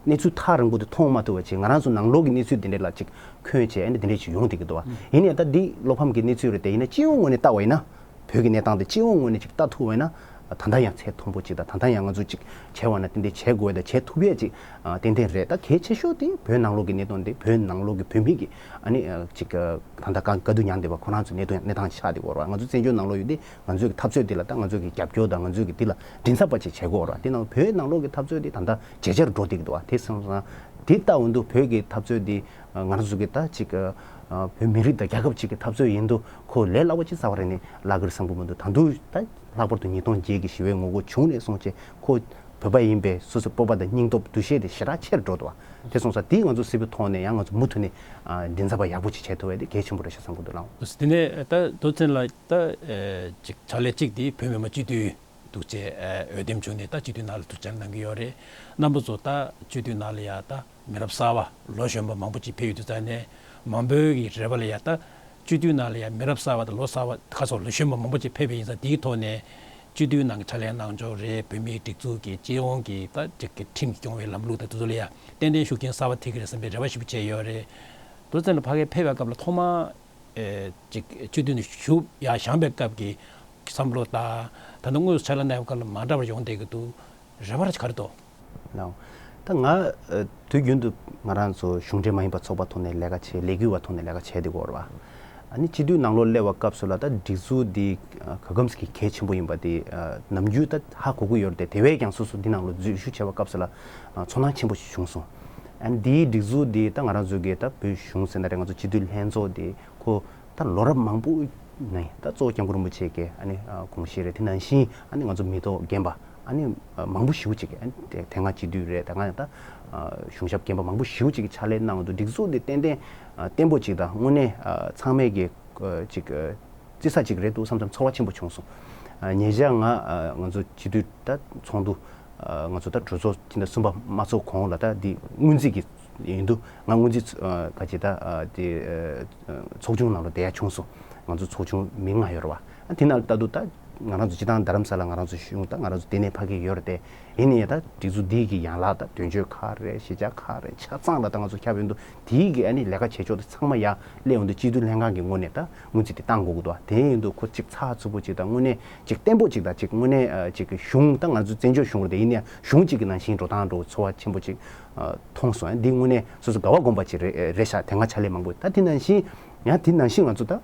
གནས་ཚུལ་ཐག་རིང་པོ་དེ་མཐོང་མ་ཐུབ་པ་བྱས་ང་རང་ཚོ་ནང་ལོགས་ཀྱི་གནས་ཚུལ་དེ་འདྲ་ལ་ཅིག་འཁོན་བྱས་ཨ་ནི་དེ་འདྲ་ཅིག་ཡོང་བསྡད་ཀྱི་འདུག་བ། ཡིན་ནའི་ད་འདི་བློ་ཕམ་གྱི་གནས་ཚུལ་རེད་དེ། ཡིན་ན་སྤྱི་ཡོངས་ངོས་ནས་བལྟ་བ་ཡིན་ན། བོད་ཀྱི་གནས་སྟངས་དེ་སྤྱི་ཡོངས་ངོས་ནས་ཅིག་ལྟ་ཐུབ་པ་ཡིན་ན། ད་ལྟ་ཡང་ཚད་མཐོན་པོ་ཅིག་དང་ད་ལྟ་ཡང་ང་ཚོས་ཅིག་བྱས་པ་ན་ཏན་ཏན་བྱེད་དགོས་དང་བྱེད་ཐུབ་ཡས་ཅིག་ཨ། ཏན་ཏན་རེད། ད་གལ་ཆེ་ཤོས་དེ་བོད་ནང་ལོགས་ཀྱི་གནད་དོན་དེ་བོད་ནང་ལོགས་ཀྱི་བོད་མི་གི་ཨ་ནི་ཨ། ཅིག་ཨ། ད་ལྟ་གང་དཀའ་སྡུག་མྱངས་བསྡད་པ་ཁོ་རང་ཚོའི་གནད་དོན་གནས་སྟངས་ཆགས་བསྡད་ཡོད་རེད་བ། ང་ཚོ་བཙན་བྱོལ་ནང་ལོགས་ཡོད་དེ་ང་ཚོའི་གི་འཐབ་རྩོད་དེ་ལ་ད་ང་ཚོའི་གི་རྒྱབ་སྐྱོར་དང་ང་ཚོའི་གི་དེ་ལ་མགྲིན་ཚབ་པ་ཅིག་བྱེད་དགོས་རེད་བ། དེ་ནང་བོད་ནང་ལོགས་ཀྱི་འཐབ་རྩོད་དེ་ད་ལྟ་ཇེ་ཆེར་འགྲོ་བསྡད་ཀྱི་འདུག་བ། དེ་སོང་ཙང་དེ་ལྟ་འོང་དུས་བོད་ཀྱི་འཐབ་རྩོད་དེ་ང་རང་ཚོ་གི་ད་ཅིག་ཨ། བོད་མི་རིགས་དང་རྒྱལ་ཁབ་ཅིག་གི་འཐབ་རྩོད་ཡིན་དུས་ཁོ་ལས་སླ་པོ་ཅིག་རྩ་བ་རེ་ནས་བརླག་གི་རེད་བསམ་གི་མི་འདུག་ད་དུང་ད་ལྷག་པར་དུ་ཉིས་སྟོང་བརྒྱད་ཀྱི་ཞི་བའི་ངོ་རྒོལ་བྱུང་ནས་བཟུང་བྱས་ཁོ་བོད་པ་ཡིན་པའི་སོ་སོའི་སྤོབས་པ་དང་སྙིང་སྟོབས་འདུ་ཤེས་དེ་ཞེ་དྲག་ཆེར་འགྲོ་འདུག་བ། དེ་སོང་ཙང་དེ་ང་ཚོ་སྲིད་པའི་ཐོག་ནས་ཡང་ང་ཚོ་མུ་མཐུད་ནས་ཨ། མགྲིན་ཚབ་པ་ཡག་པོ་ཅིག་བྱེད་ཐུབ་པ་དེ་གལ་ཆེན་པོ་རེད་ཤག་བསམ་གི་འདུག་ལགས། དེ་ནས་ད་རྡོ་བཙན་ལགས་ད་ཨེ། ཅིག་ཕྱག་ལས་གཅིག་དེ་བོད་མི་མང་སྤྱི་འཐུས་འདུག་ཅེས་ཨེ། འོས་འདེམས་བྱུང་ནས་ད་སྤྱི་འཐུས་ནང་ལ་འདུག་བྱ་གནང་གི་ཡོད་རེད། རྣམ་པ་ཚོ་ད་སྤྱི་འཐུས་ནང་ལ་ཡ་ད་མི་རབས་གསར་པ་ལོ་གཞོན་པ་མང་པོ་ཅིག་ཕེབས་ཡོད་དུས་ཙང་ནས་མང་པོའི་གི་རེ་བ་ལ་ཡ་ད་སྤྱི་འཐུས་ནང་ལ་ཡ་མི་རབས་གསར་པ་དང་ལོ་གསར་པ་ཁ་སོགས་ལོ་གཞོན་པ་མང་པོ་ཅིག་ཕེབས་པ་ཡིན་ཙང་དེའི་ཐོག་ནས་སྤྱི་འཐུས་ནང་གི་ཕྱག་ལས་གནང་ཕྱོགས་རེད། བོད་མིའི་སྒྲིག་འཛུགས་ཀྱི་སྤྱི་ཡོངས་ཀྱི་ད་ཅིག་གི་ཁྲིམས་ཀྱིས་སྐྱོང་བའི་ལམ་ལུགས་དང་དེ་ཚོ་ལ་ཡ་ཏན་ཏན་ཤུགས་རྐྱེན་གསར་པ་ཐེབས་ཀྱི་རེད་བསམ་པའི་རེ་བ་ཞེ་པོ་བྱས་ཡོད་རེད། རྡོ་བཙན་ལགས་ཕ་གིར་ཕེབས་པའི་སྐབས་ལ་ཐོག་མར་ཨེ། ཅིག་སྤྱི་འཐུས་ནས་བཞུགས་ཡ་བཞེངས་པའི་སྐབས་ཀྱི་བསམ་བློ་དང་ད་ལྟ་དངོས་སུ་ཕྱག་ལས་གནང་བའི་སྐབས་ལ་མ་འདྲ་བར་ཡོང་བསྡད་ཀྱི་འདུག་རེ་བ་ར་ག་རེ་འདུག་ལགས། ད་ང་ཨ། དུས་རྒྱུན་དུ་ང་རང་ཚོ་གཞུང་འབྲེལ་མ་ཡིན་པ་ཚོགས་པ་ཐོག་ནས་ལས་ཀ་བྱས། ལས་འགུལ་བ་ཐོག་ནས་ལས་ཀ་བྱས་བསྡད་ཀྱི་ཡོད་རེད་བ། ཨ་ནི་སྤྱི་འཐུས་ནང་ལོགས་སླེབས་པའི་སྐབས་སུ་ལ་ད་སྒྲིག་འཛུགས་འདི་ཨ། ག་གམ་ཞིག་གལ་ཆེན་པོ་ཡིན་པ་དེ་ཨ། ནམ་རྒྱུན་ད་ཧ་གོ་གི་ཡོད་རེད་དེ། དེ་བས་ཀྱང་སོ་སོ་འདི་ནང་ལ་འཛུལ་ཞུགས་བྱས་པའི་སྐབས་སུ་ལ་ཨ། ཚོར་སྣང་ཆེན་པོ་ཞིག་བྱུང་སོང་། ཨ་ནི་འདིའི་སྒྲིག་འཛུགས་འདི་ད་ང་རང་ཚོའི་གི་ད་བོད་གཞུང་ཟེར་ན་རེད། ང་ཚོ་སྤྱི་འཐུས་ལྷན་ཚོགས་འདི་ཁོ་ད་ལོ་རབས་མང་པོ་ནས་ད་གཙོ་བོ་སྐྱབས་མགོན་རིན་པོ་ཆེ་གིས་ཨ་ནི་དགོངས་བཞེས་རེད། དེ་ནང་བཞིན་ཨ་ནི་ང་ཚོ་མི་ཐོག་རྒན་པ་ཨ་ནི་མང་པོ་ཞེ་པོ་ཅིག་གིས་ཨ་ནི་དེ་སྔ་སྤྱི་འཐུས་རེད། ད་སྔ་ད་གཞུང་ཞབས་རྒན་པ་མང་པོ་ཞེ་པོ་ཅིག་གིས་ཕྱག་ལས་གནང་འདུག་སྒྲིག་འཛུགས་འདི་ཏན་ཏན་བརྟན་པོ་ཅིག་དང་དངོས་གནས་ཚང་མས་ཀྱི་ཅིག་བརྩི་ས་ཅིག་རེད་འདུག་བསམ་བསམ་ཚོར་བ་ཆེན་པོ་བྱུང་སོང་། ཉེ་ཆར་ང་ང་ཚོ་སྤྱི་འཐུས་ད་ཚོགས་འདུ་ང་ཚོ་ད་གྲོས་ཚོགས་སྤྱི་ཟླ་གསུམ་པ་མ་ཚོགས་གོང་ལ་ད་འདི་སྔོན་རྩིས་ཀྱི་ཡིན་དུས་ང་སྔོན་རྩིས་ག་ཅི་ད་དེ་ཚོགས་ཆུང་ནང་ལ་བསྡད་ཡ་བྱུང་སོང་། ང་ཚོ་ཚོགས་ཆུང་མི་ལྔ་ཡོད་རེད་བ། དེ་ནང་ལ་ལྟ་དུས་ད་ང་རང་ཚོ་སྤྱི་བཏང་རྡ་རམ་ས་ལ་ང་རང་ཚོ་གཞུང་ད་ང་རང་ཚོ་དེ་ནས་ཕ་གི་ཡོད་རེད་དེ། ཡིན་ནའི་ད་སྒྲིག་འཛུགས་འདི་གི་ཡན་ལག་ད་དོན་གཅོད་ཁག་རེད། གཞིས་ཆགས་ཁག་རེད། ཆ་ཚང་ལ་ད་ང་ཚོ་ཁྱབ་ཡོད་དུས་དེའི་གི་ཨ་ནི་ལས་ཀ་བྱེད་ཕྱོགས་དེ་ཚང་མ་ཡར་སླེབས་ཡོང་དུས་སྤྱི་འཐུས་ལྷན་ཁང་གི་ངོས་ནས་ད་སྔོན་རྩིས་དེ་བཏང་དགོས་ཀྱི་འདུག་དེ་ཡིན་དུས་ཁོ་ཅིག་ཚགས་ཚུད་པོ་ཅིག་ད་དངོས་གནས་ཅིག་བརྟན་པོ་ཅིག་ད་ཅིག་དངོས་གནས་ཅིག་གི་གཞུང་ད་ང་ཚོ་བཙན་བྱོལ་གཞུང་རེད་དེ། ཡིན་ནའི་གཞུང་ཅིག་གི་ནང་བཞིན་འགྲོ་སྟངས་འགྲོ་ཚོར་བ་ཆེན་པོ་ཅིག་མཐོང་སོང་། འདི་དངོས་གནས་སོ་སོ་དགའ་བ་སྒོམ་པ་ཅིག་རེད་རེད་ཤག་དེ་སྔ་ཕྱག་ལས་མང་པོ་ད་དེ་ནང་བཞིན་ཡང་དེ་ནང་བཞིན་ང་ཚོ་ད།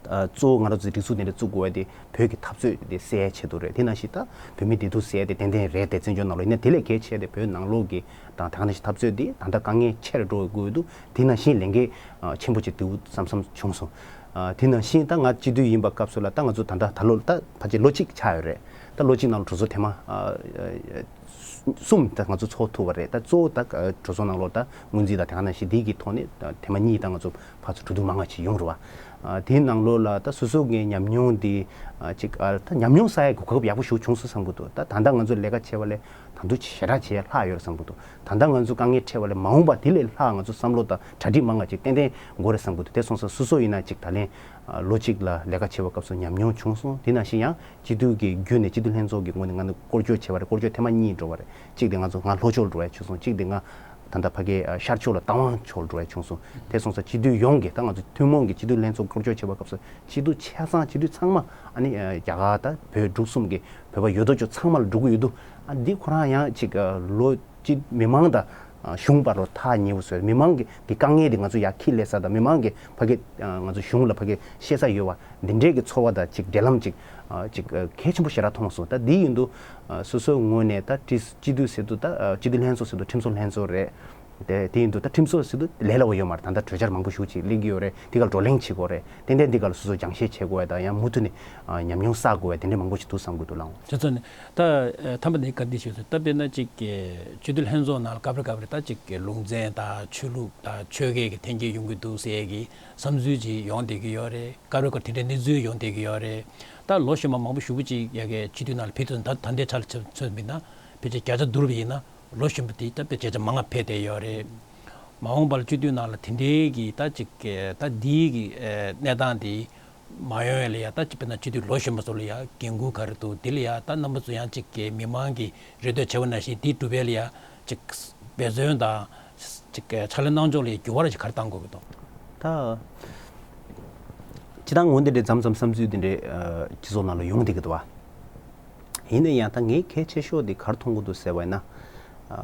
གཙོ་བོ་ང་རང་ཚོའི་སྒྲིག་འཛུགས་དེ་འདྲ་བཙུགས་དགོས་པ་དེ་བོད་ཀྱི་འཐབ་རྩོད་དེ་སེལ་ཡའི་ཆེད་དུ་རེད། དེ་ནང་བཞིན་ད་བོད་མི་བདེ་སྡུག་སེལ་ཡ་དེ་ཏན་ཏན་རེད་དེ་བཙན་བྱོལ་ནང་ལོགས་ཡིན་ན། དེ་ལས་གལ་ཆེ་དེ་བོད་ནང་ལོགས་ཀྱི་དང་དེ་ག་ནང་བཞིན་འཐབ་རྩོད་དེ་ད་ལྟ་དཀའ་ངལ་ཆེ་རུ་འགྲོ་དགོས་འདུག་དེ་ནང་བཞིན་ལས་འགན་ཆེན་པོ་ཅིག་འདུག་བསམ་བསམ་བྱུང་སོང་། དེ་ནང་བཞིན་ད་ང་སྤྱི་འཐུས་ཡིན་པ་སྐབས་སུ་ལ་ད་ང་ཚོ་ད་ལྟ་ད་ལོ་ད་ཕལ་ཆེར་ལོ་གཅིག་ཆགས་ཡོད་རེད། ད་ལོ་གཅིག་ནང་ལ་གྲོས་ཚོགས་ཐེངས་མ། གསུམ་ད་ང་ཚོ་ཚོགས་ཐུབ་པ་རེད། ད་གཙོ་བོ་ད་གྲོས་ཚོགས་ནང་ལོགས་ད་སྔོན་རྩིས་དང་དེ་ག་ནང་བཞིན་འདི་གི་ཐོག་ནས་ཐེངས་མ་གཉིས་ད་ང་ཚོ་ཕར་ཚུར་གྲོས་བསྡུར་མང་བ་ཞིག་ཡོང་རེད་བ། དེའི་ནང་ལོགས་ལ་ད་སོ་སོ་གི་ཉམས་མྱོང་འདི་ཅིག་ད་ཉམས་མྱོང་བསགས་ཡ་གི་གོ་སྐབས་ཡག་པོ་ཞིག་བྱུང་སོང་བསམ་གི་འདུག་ད་ད་ལྟ་ང་ཚོ་ལས་ཀ་བྱས་པ་ལས་ད་དུང་ཞེ་དྲག་བྱེད་ཡ་ལྷག་ཡོད་རེད་བསམ་གི་འདུག་ད་ལྟ་ང་ཚོ་དཀའ་ངལ་འཕྲད་པ་ལས་མ་འོངས་པ་དེ་ལས་ལྷག་ང་ཚོ་བསམ་བློ་དང་གྲ་སྒྲིག་མང་བ་ཅིག་ཏན་ཏན་དགོས་རེད་བསམ་གི་འདུག་དེ་སོང་ཙང་སོ་སོ་ཡིན་ན་ཅིག་ད་ལན་ལོ་གཅིག་ལ་ལས་ཀ་བྱེད་པའི་སྐབས་སུ་ཉམས་མྱོང་བྱུང་སོང་། དེ་ནང་བཞིན་ཡང་། སྤྱི་འཐུས་ཀྱི་བརྒྱུད་ནས་སྤྱི་འཐུས་ལྷན་ཚོགས་ཀྱི་ངོས་ནས་ང་ཚོ་སྐོར་སྐྱོད་བྱས་པ་རེད། སྐོར་སྐྱོད་ཐེངས་མ་གཉིས་འགྲོ་བ་རེད། གཅིག་དེ་ང་ཚོ་ང་ལྷོ་ཕྱོགས་འགྲོ་ཡ་བྱུང་སོང་། གཅིག་དེ་ང་ ད་ལྟ་ཕ་གིའི་ཨ་ཤར་ཕྱོགས་ལ་རྟ་དབང་ཕྱོགས་འགྲོ་ཡ་བྱུང་སོང་། དེ་སོང་ཙང་སྤྱི་འཐུས་ཡོངས་ཀྱི་ད་ང་ཚོ་ཐུན་མོང་གི་སྤྱི་འཐུས་ལྷན་ཚོགས་སྐོར་སྐྱོད་བྱེད་པའི་སྐབས་སུ་སྤྱི་འཐུས་ཆ་ཚང་སྤྱི་འཐུས་ཚང་མ་ཨ་ནི་ཨ་རྒྱ་གར་ད་བོད་འབྲུག་གསུམ་གྱི་བོད་པ་ཡོད་དོ་ཅོག་ཚང་མ་ལ་འགྲོ་གི་ཡོད་དུས། ཨ་འདི་ཁོ་རང་ཡང་ཅིག་ཨ་ལོ་གཅིག་མི་མང་དང་ཨ་གཞུང་བར་ལ་ཐག་ཉེ་བོ་བཟོས། མི་མང་གི་གི་དཀའ་ངལ་དེ་ང་ཚོ་ཡར་ཁྱི་ལས་ས་དང་མི་མང་གི་ཕ་གི་ཨ་ང་ཚོ་གཞུང་ལ་ཕ་གི་བཤད་ས་ཡོད་པ་འདི་འདྲའི་གི་ཚོར་བ་དང་ཅིག་འབྲེལ་ལམ་ཅིག་ཨ་ཅིག་ཨ་གལ་ཆེན་པོ་ཞེ་དྲག་མཐོང་སོང་། ད་འདི་ཡིན་དུས་ཨ་སོ་སོའི་ངོས་ནས་ད་སྤྱི་སྤྱི་འཐུས་ཟེར་དུས་ད་ཨ་སྤྱི་འཐུས་ལྷན་ཚོགས་ཟེར་དུས་ཁྲིམས་བཟོ་ལྷན་ཚོགས་རེད། དེ་དེ་ཡིན་དུས་ད་ཁྲིམས་བཟོ་ཟེར་དུས་ལས་སླ་བོ་ཡོད་མ་རེད། ད་ལྟ་གྲོས་འཆར་མང་པོ་ཞིག་ཅིག་གླེང་གི་ཡོད་རེད། དེ་ག་ལ་བགྲོ་གླེང་བྱེད་དགོས་རེད། ཏན་ཏན་དེ་ག་ལ་སོ་སོ་སྦྱང་བཤད་བྱེད་དགོས་ཡ་དང་ཡང་མུ་མཐུད་ནས་ཨ་ཉམས་མྱོང་བསགས་དགོས་ཡ་དེ་འདྲ་མང་པོ་ཞིག་འདུག་བསམ་གྱི་འདུག་ལགས། དེ་ཚོ་ནི་ད་ཨ་ཐམ་པ་ནས་བཀའ་འདྲི་ཞུ་ཚུལ་ད་དཔེར་ན་ཅིག་གི་སྤྱི་འཐུས་ལྷན་ཚོགས་ནང་ལ་སྐབས་རེ་སྐབས་རེ་ད་ཅིག་གི་ལུང་ཚན་དང་ཆོས་ལུགས་དང་ཆོལ་ཁའི་གི་འཐེན་འཁྱེར་ཡོང་གི་འདུག་ཟེར་གི་བསམ་ཚུལ་ཅིག་ཡོང་བསྡད་ཀྱི་ཡོད་རེད། སྐབས་རེ་སྐབས་དེ་འདྲའི་གནས་ཚུལ་ཡོང་བསྡད་ཀྱི་ཡོད་རེད། ད་ལོ་གཞོན་པ་མང་པོ་ཞེ་པོ་ཅིག་ཡ་གི་སྤྱི་འཐུས་ནང་ལ་ཕེབས་ཐུབ། ད་ད་ལྟའི་ཆ་ལ་མཚོན་མཚོན་པ་ཡིན་ན་ཕལ་ཆེར་བརྒྱ་ཆ་བསྡུར་བ་ཡིན་ན། ལོ་གཞོན་པ་དེ་ད་དཔེ་བརྒྱ་ཆ་མང་ང་ཕེབས་བསྡད་ཡོད་རེད། མ་འོངས་པ་ལ་སྤྱི་འཐུས་ནང་ལ་དེ་འདྲའི་གི་ད་ཅིག་ད་འདིའི་གི་ཨེ་གནས་སྟངས་དེ་མ་ཡོང་ཡ་ལ་ཡ་ད་ཅིག་དཔེར་ན་སྤྱི་འཐུས་ལོ་གཞོན་པ་ཚོ་ལ་ཡ་འགན་ཁུར་ག་རེ་འདུག་དེ་ལ་ཡ་ད་རྣམ་པ་ཚོ་ཡང་ཅིག་གི་མི་མང་གི་རེ་འདོད་བྱས་པ་ནང་བཞིན་དེ་སྒྲུབ་ཡ་ལ་ཡ་ཅིག་འབད་བརྩོན་དང་ཅིག་ཕྱག་ལས་གནང་ཕྱོགས་ལ་ཡ་འགྱུར་བ་ར་ཅིག་ག་རེ་གཏང་དགོས་ཀྱི་འདུག་ད་སྤྱི་བཏང་ངོ་འདི་འདྲའི་མཚམས་མཚམས་བསམ་ཚུལ་འདི་འདྲའི་ཨ་སྤྱི་ཚོགས་ནང་ལ་ཡོང་བསྡད་ཀྱི་འདུག་བ། ཡིན་ན་ཡང་ད་ངས་གལ་ཆེ་ཤོས་འདི་ག་རེ་མཐོང་གི་འདུག་ཟེར་བ་ཡིན་ན། ཨ་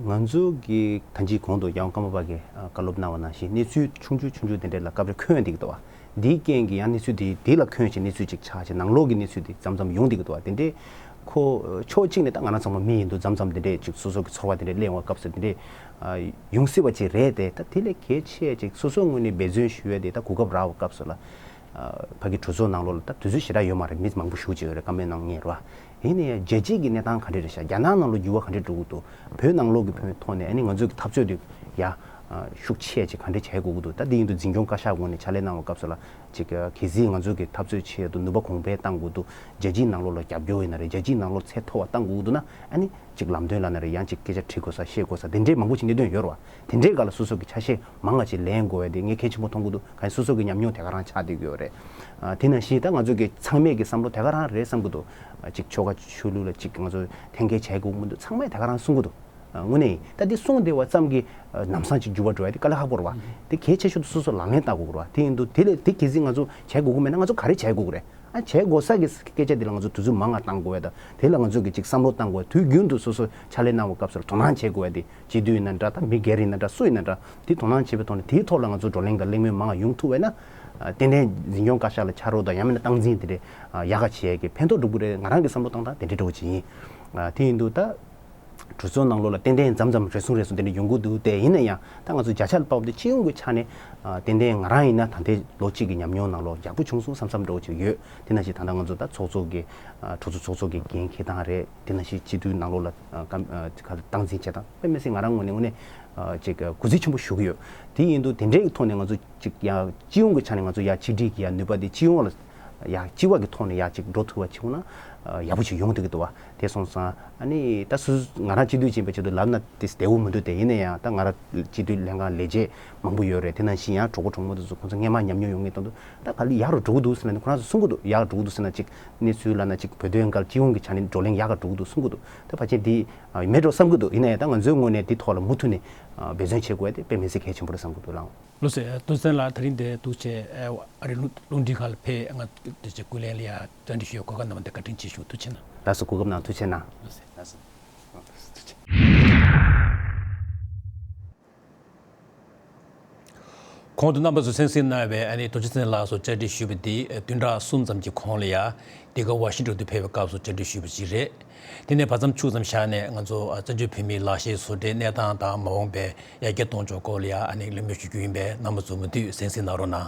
ང་ཚོ་གི་ད་ཅིག་གོང་དུ་ཡང་ཀརྨ་པ་གིས་ཨ་བཀའ་སློབ་གནང་བ་ནང་བཞིན་གནས་ཚུལ་ཆུང་ཆུང་ཆུང་ཆུང་འདི་འདྲའི་ལ་སྐབས་རེ་འཁོན་བསྡད་ཀྱི་འདུག་བ། འདིའི་རྐྱེན་གྱིས་ཡང་གནས་ཚུལ་འདི་འདི་ལ་འཁོན་བྱས་གནས་ཚུལ་ཅིག་ཆགས་བྱས་ནང་ལོགས་ཀྱི་གནས་ཚུལ་འདི་མཚམས་མཚམས་ཡོང་བསྡད་ཀྱི་འདུག་བ། དེ་འདྲའི་ཁོ་ཕྱོགས་གཅིག་ནས་ད་ང་རང་ཚང་མ་མི་ཡིན་དུས་མཚམས་མཚམས་འདི་འདྲའི་ཅིག་སོ་སོ་གི་ཚོར་བ་འདི་འདྲའི་གླེང་བ་སྐབས་སུ་འདི་འདྲའི་ཨ་ཡོང་སྲིད་པ་ཅིག་རེད་དེ། ད་དེ་ལས་གལ་ཆེ་ཅིག་སོ་སོའི་ངོས་ནས་འབད་བརྩོན་ཞུ་ཡ་དེ་ད་གོ་སྐབས་རག་པའི་སྐབས་སུ་ལ། ཨ་ཕ་གི་གྲོས་ཚོགས་ནང་ལོགས་ལ་ད་དུས་ཚོད་ཞེ་དྲག་ཡོད་མ་རེད། མི་མང་པོ་ཞེ་པོ་ཅིག་ཡོད་རེད། བཀའ་མོལ་གནང་མཁན་རེད་བ། ཡིན་ན་ཡང་རྒྱལ་སྤྱིའི་གི་གནས་སྟངས་ག་འདྲ་རེད་ཤག་རྒྱ་ནག་ནང་ལོགས་འགྱུར་བ་ག་འདྲ་འགྲོ་གི་འདུག་བོད་ནང་ལོགས་ཀྱི་བོད་མི་ཐོག་ནས་ཨ་ནི་ང་ཚོའི་གི་འཐབ་རྩོད་དེ་ཡ་ཤུགས་ཆེ་ཅིག་ག་འདྲ་བྱེད་དགོས་ཀྱི་འདུག་ད་འདི་ཡིན་དུས་འཛིན་སྐྱོང་བཀའ་ཤག་ངོས་ནས་ཕྱག་ལས་གནང་བའི་སྐབས་སུ་ལ་ཅིག་གལ་སྲིད་ང་ཚོའི་གི་འཐབ་རྩོད་ཆེད་དུ་ནུས་པ་གོང་འཕེལ་གཏང་དགོས་འདུག་རྒྱལ་སྤྱིའི་ནང་ལོགས་ལ་རྒྱབ་སྐྱོར་ཡིན་ན་རེད། རྒྱལ་སྤྱིའི་ནང་ལོགས་ཚད་མཐོ་བ་གཏང་དགོས་ཀྱི་འདུག་ན་ཨ་ནི་ཅིག་ལམ་སྟོན་ལབ་ན་རེད། ཡང་ཅིག་སྐད་ཆ་དྲི་དགོས་ས་བཤད་དགོས་ས་དེ་འདྲའི་མང་པོ་ཅིག་གནད་དོན་ཡོད་རེད་བ། དེ་འདྲའི་སྒང་ལ་སོ་སོ་གི་ཆ་ཤས་མང་བ་ཅིག་ལེན་དགོས་ཡ་དེ་ངས་གལ་ཆེན་པོ་མཐོང་གི་འདུག་གང་ཡིན་སོ་སོ་གི་ཉམས་མྱོང་དེ་ག་རང་ཆགས་བསྡད་ཀྱི་ཡོད་རེད། ཨ་དེ་ནང་བཞིན་ད་ང་ཚོ་གི་ཚང་མས་གི་བསམ་བློ་དེ་ག་རང་རེད་བསམ་གི་འདུག་ཨ་ཅིག་ཆོལ་ཁ་ཆོས་ལུགས་ལ་ཅིག་ང་ཚོ་འཐེན་འཁྱེར་བྱེད་དགོས་མི་འདུག་ཚང་མས་དེ་ག་རང་གསུང་གི་འདུག་ཨ་དངོས་གནས་ཡིན། ད་འདི་གསུང་བསྡད་པ་ཙམ་གྱིས་ཨ་ལམ་སང་ཅིག་འགྱུར་བ་འགྲོ་ཡ་དེ་དཀའ་ལས་ཁག་པོ་རེད་བ། དེ་གལ་ཆེ་ཤོས་དེ་སོ་སོ་ལག་ལེན་བསྟར་དགོས་ཀྱི་རེད་བ། དེ་ཡིན་དུས་དེ་ལས་དེ་གལ་སྲིད་ང་ཚོ་བྱེད་དགོས་ཀྱི་མེད་ན་ང་ཚོ་ག་རེ་བྱེད་དགོས་ཀྱི་རེད། ཨ་བྱེད་དགོས་ས་གི་སྐད་ཆ་འདི་ལ་ང་ཚོ་དུས་ཚོད་མང་ང་བཏང་དགོས་ཡ་དང་དེ་ལ་ང་ཚོ་གི་ཅིག་བསམ་བློ་བཏང་དགོས་ཡ། དུས་རྒྱུན་དུ་སོ་སོ་ཕྱག་ལས་གནང་བའི་སྐབས་སུ་ལ་དོ་སྣང་བྱེད་དགོས་ཡ་དེ་སྤྱི་འཐུས་ཡིན་ན་འདྲ། ད་མི་སྒེར་ཡིན་ན་འདྲ། སུ་ཡིན་ན་འདྲ། དེ་དོ་སྣང་བྱེད་པའི་ཐོག་ནས་དེའི་ཐོག་ལ་ང་ཚོ་བགྲོ་གླེང་དང་གླེང་མོལ་མང་ང་ཡོང་ཐུབ་པ་ཡིན་ན། ཨ་ཏན་ཏན་འཛིན་སྐྱོང་བཀའ་ཤག་ལ་ཕྱག་རོགས་དང་ཡང་མིན་ན་སྟངས་འཛིན་དེ་འདྲའི་ཨ་ཡག་ག་བྱེད་ཡ་གི་ཕན་ཐོགས་འགྲོ་གི་རེད། ང་རང་གི་བསམ་བློ་བཏང་སྟངས་དེ་འདྲའི་འདྲ་བོ་ཅིག་ཡིན། ཨ་དེ་ཡིན་དུས་ད། གྲོས་ཚོགས་ནང་ལོགས་ལ་ཏན་ཏན་མཚམས་མཚམས་རེ་ཟུང་རེ་ཟུང་དེ་འདྲ་ཡོང་གི་འདུག་དེ་ཡིན་ན་ཡང་ད་ང་ཚོ་བརྒྱ་ཆ་ལ་དཔག་པ་དེ་སྤྱི་ཡོངས་ཀྱི་ཆ་ནས་ཨ་ཏན་ཏན་ང་རང་ཡིན་ན་ད་ལྟའི་ལོ་གཅིག་གི་ཉམས་མྱོང་ནང་ལོགས་ཡག་པོ་བྱུང་སོང་བསམ་བསམ་འདྲ་བོ་ཅིག་ཡོད། དེ་ནང་བཞིན་ད་ལྟ་ང་ཚོ་ད་ཚོགས་གཙོ་གི་ཨ་གྲོས་ཚོགས་ཚོགས་གཙོ་གི་འགན་འཁྱེར་སྟངས་རེད། དེ་ནང་བཞིན་སྤྱི་འཐུས་ནང་ལོགས་ལ་ཨ་ཀམ་ཨ་ཁ་སྟངས་འཛིན་བྱེད་སྟངས་དཔེ་མི་སྲིད་ང་རང་ངོས་ནས་དངོས་གནས་ཨ་ཅིག་གུས་བརྩི་ཆེན་པོ་ཞུ་གི་ཡོད། དེ་ཡིན་དུས་དེ་འདྲའི་ཐོག་ནས་ང་ཚོ་ཅིག་ཡང་སྤྱི་ཡོངས་ཀྱི་ཆ་ནས་ང་ཚོ་ཡང་གཅིག་སྒྲིལ་གྱི་ཡང་ནུས་པ་དེ་སྤྱི་ཡོངས་ལ་ཡང་སྤྱི་བ་གི་ཐོག་ནས་ཡང་ཅིག་འགྲོ་ཐུབ་པ་བྱུང་ན་ཡག་པོ་ཅིག་ཡོང་ཐུབ་ཀྱི་འདུག་བ། དེ་སོང་ཙང་ཨ་ནི་ད་སུ་ང་རང་སྤྱི་འཐུས་ཡིན་པའི་ཆེད་དུ་ལབ་ན་དེ་བདེ་བོ་མི་འདུག་དེ་ཡིན་ན་ཡང་ད་ང་རང་སྤྱི་འཐུས་ལྷན་ཁང་ལས་བྱེད་མང་པོ་ཡོད་རེད། དེ་ནང་བཞིན་ཡང་གྲོགས་པོ་གྲོགས་མོ་དེ་ཚོ་ཁོང་ཚོ་སྔས་མ་ཉམས་མྱོང་ཡོད་མཁན་དང་དུ་ད་ག་ལེར་ཡག་རུ་འགྲོ་གི་འདུག་ཟེར་ན་ཁོ་རང་ཚོ་གསུང་གི་འདུག་ཡག་འགྲོ་གི་འདུག་ཟེར་ན་ཅིག་གནས་ཚུལ་ལབ་ན་ཅིག་བོད་དོན་སྒང་སྤྱི་ཡོངས་ཀྱི་ཆ་ནས་བགྲོ་གླེང་ཡག་ག་འགྲོ་གི་འདུག་གསུང་གི་འདུག་ད་ཕལ་ཆེར་འདི་མེད་འགྲོ་བསམ་གི་འདུག་ཡིན་ན་ཡང་ད་ང་ཚོའི་ངོས་ནས་འདི་ཐོག་ལ་མུ་མཐུད་ནས་འབད་བརྩོན་བྱེད་དགོས་ཡ་དེ་དཔེ་མི་སྲིད་གལ་ཆེན་པོ་རེད་བསམ་གི་འདུག་ལགས། ལགས་སོ། ཐུགས་རྗེ་ཆེ་ལགས། དེ་རིང་འདིར་ཐུགས་རྗེ་ཆེ། ཨ་རི་རླུང་རླུང་འཕྲིན་ཁང་ལ་ཕེབས་ང་དེ་ཆེ་སྐུ་ལས་ལ་ཡ་བཅར་འདྲི་ཞུ་བའི་གོ་སྐབས་གནང་བ་དེ་བཀའ་དྲིན་ཆེ་ཞུ། ཐུགས་རྗེ་གནང་། ལགས་སོ། གོ་སྐབས་གནང་། ཐུགས་རྗེ་གནང་། ལགས་སོ། ལགས་སོ། ཐུགས་རྗེ་ཆེ། གོང་དུ་རྣམ་པ་ཚོས་གསན་གཟིགས་གནང་བའི་ཨ་ནི་རྡོ་རྗེ་བཙན་ལགས་སུ་བཅར་འདྲི་ཞུས་པ་འདི་བདུན་ཕྲག་གསུམ་ཙམ་གྱི་གོང་ལ་ཡ་འདི་ག་ཝ་ཤིང་ཊོན་དུ་ཕེབས་པའི་སྐབས་སུ་བཅར་འདྲི་ཞུས་པ་ཞིག་རེད། དེ་ནས་བར་མཚམས་ཕྱུག་ཙམ་བཞག་ནས་ང་ཚོ་ཨ་བཙན་བྱོལ་བོད་མིའི་ལག་ཤེས་བཟོ་གྲྭའི་གནས་སྟངས་དང་མ་འོངས་པའི་ཡར་རྒྱས་གཏོང་ཕྱོགས་སྐོར་ལ་ཡ་ཨ་ནི་གླེང་མོལ་ཞུ་རྒྱུ་ཡིན་པས་རྣམ་པ་ཚོ་མུ་མཐུད་གསན་གཟིགས་གནང་རོགས་གནང་།